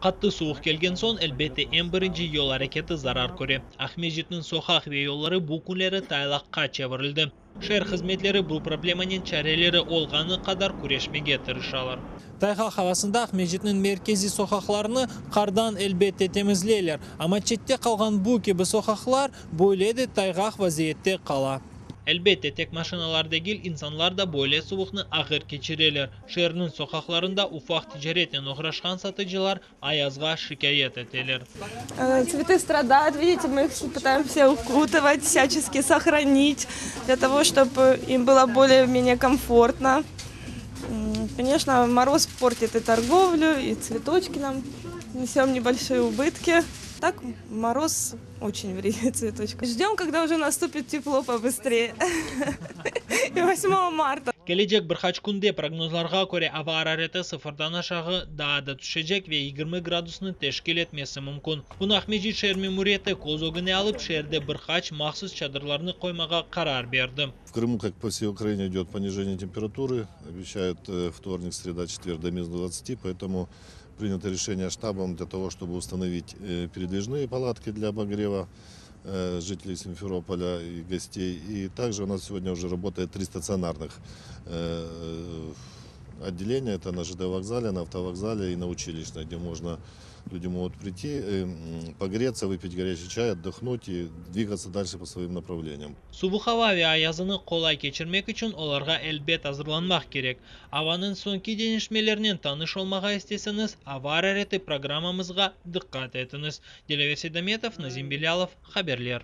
Qattı suvuq kelgen soñ, elbette, eñ birinci yol areketi zarar köre. Aqmescitniñ soqaq ve yolları bu künleri taylaqqa çevirildi. Şeer hızmetleri bu problemanen çareleri olğanı qadar küreşmege tırışalar. Tayğaq avasında Aqmescitniñ merkeziy soqaqlarını qardan, elbette, temizleyler. Amma çette qalğan bu kibi soqaqlar böyle de tayğaq vaziyette qala. Elbette, tek maşinalar degil, insanlar da böyle suvuqnı ağır keçireler. Şeerniñ soqaqlarında ufaq ticaretnen oğraşqan satıcılar ayazğa şikâyet eteler. Цветы страдают, видите, мы их пытаемся укутывать, всячески сохранить, для того, чтобы им было более-менее комфортно. Конечно, мороз портит и торговлю, и цветочки нам несем небольшие убытки. Так мороз очень вредит цветочкам. Ждем, когда уже наступит тепло побыстрее. И 8 марта. Kelecek bir qaç künde prognozlarğa köre ava arareti sıfırdan aşağı daa da tüşecek ve 20 gradusnı teşkil etmesi mümkün. Bunı Aqmescit şeer memuriyeti köz ögüne alıp, şeerde bir qaç mahsus çadırlarnı qoymağa qarar berdi. В Крыму, как по всей Украине, идет понижение температуры. Обещают вторник, среда, четверг до минус 20, поэтому принято решение штабом для того, чтобы установить передвижные палатки для обогрева жителей Симферополя и гостей. И также у нас сегодня уже работает три стационарных отделения. Это на ЖД вокзале, на автовокзале и на училищной, где можно люди могут прийти, погреться, выпить горячий чай, отдохнуть и двигаться дальше по своим направлениям. Suvuq ava ve ayazını qolay keçirmek içün olarğa elbet azırlanmaq kerek. Avanıñ soñki deñişmelerinen tanış olmağa isteseñiz, ava arareti programmamızğa diqqat etiñiz. Dilâver Seydametov, Nazim Bilâlov, haberler.